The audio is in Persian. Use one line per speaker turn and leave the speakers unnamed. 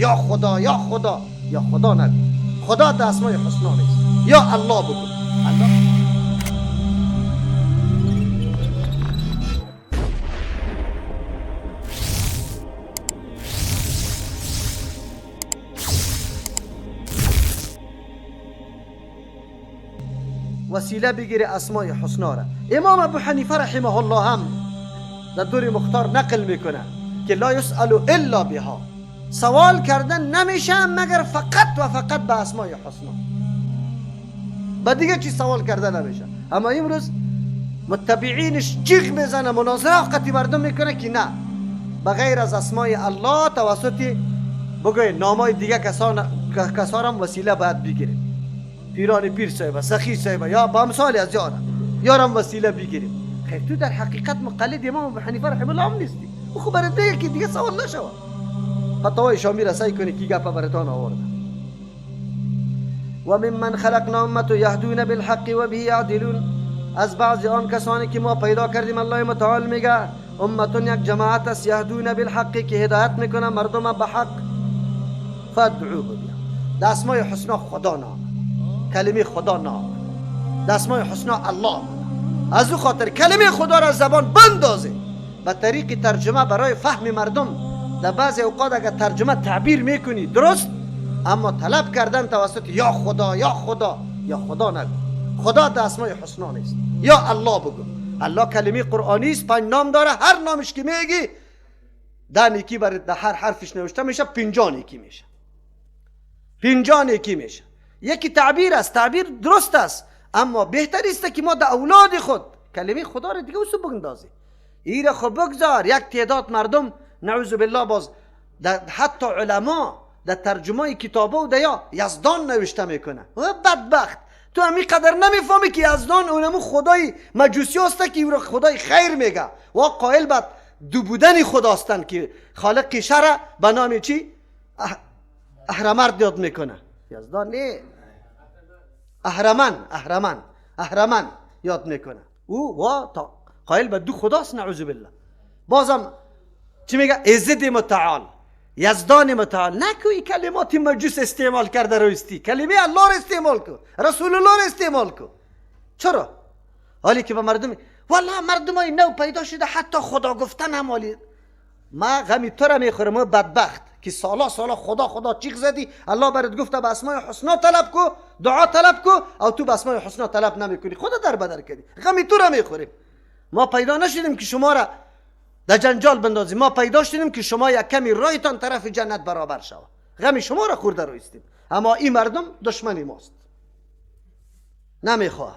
یا خدا یا خدا یا خدا نگو. خدا در اسمای حسنا نیست. یا الله بگو. الله. وسیله بگیره اسمای حسنا را. امام ابو حنیفه رحمه الله هم در دور مختار نقل میکنه که لا یسأل الا بها، سوال کردن نمیشه مگر فقط و فقط به اسمای حسنا، به دیگه چی سوال کرده نمیشه. اما امروز متبعینش جیغ میزنه، مناظره قطعی مردم میکنه که نه، بغیر از اسمای الله توسط بگوی نامای دیگه کسان وسیله باید بگیریم. پیران پیر صاحب، سخی صاحب، یا با امثال از یارم وسیله بگیریم. خیر تو در حقیقت مقلد امام ابو حنیفه رحمه الله هم نیستی. او خب برای دیگه که دیگه سوال نشوه. فتاوای شامی را سعی کنی کی گپ براتان آورده. و ممن خلقنا امه یهدون بالحق و به یعدلون. از بعض آن کسانی که ما پیدا کردیم الله متعال میگه امتون یک جماعت است، یهدون بالحق که هدایت میکنه مردم به حق. فادعوه بها. در اسمای حسنا خدا نام، کلمه خدا نام، در اسمای حسنا الله. از او خاطر کلمه خدا را زبان بندازه به طریق ترجمه برای فهم مردم. در بعض اوقات اگر ترجمه تعبیر میکنی درست، اما طلب کردن توسط یا خدا یا خدا یا خدا نگو. خدا در اسمای حسنا نیست. یا الله بگو. الله کلمه قرآنی است، 5 نام داره، هر نامش که میگی 10 نیکی برای هر حرفش نوشته میشه، 50 نیکی میشه، 50 نیکی میشه. یکی تعبیر است، تعبیر درست است، اما بهتر است که ما در اولاد خود کلمه خدا را دیگه اوسو بگندازیم. ایره خب بگذار یک تعداد مردم نعوذ بالله باز در حتی علما در ترجمه کتابه و یا یزدان نوشته میکنه. و بدبخت تو همی قدر نمیفهمی که یزدان اونمو خدای مجوسی است که او را خدای خیر میگه و قائل به دو بودن خدا هستند که خالق شر به نام چی؟ اهرمرد یاد میکنه. یزدان نه، اهرمن، اهرمن، اهرمن یاد میکنه. او و تا قائل به دو خداست نعوذ بالله. بازم چی میگه؟ ازد متعال، یزدان متعال. نکو این کلمات مجوس استعمال کرده روستی، کلمه الله رو استعمال کن، رسول الله رو استعمال کن. چرا؟ حالی که به مردم والله مردم های نو پیدا شده حتی خدا گفتن هم حالی ما غمی تو را میخورم بدبخت که سالا سالا خدا خدا چیخ زدی، الله برات گفته به اسمای حسنا طلب کو، دعا طلب کو، او تو به اسمای حسنا طلب نمیکنی، خدا در بدر کردی، غمی تو را میخوریم. ما پیدا نشدیم که شما را در جنجال بندازیم، ما پیدا شدیم که شما یک کمی رایتان طرف جنت برابر شود، غم شما را خورده رویستیم. اما این مردم دشمنی ماست، نمیخواه.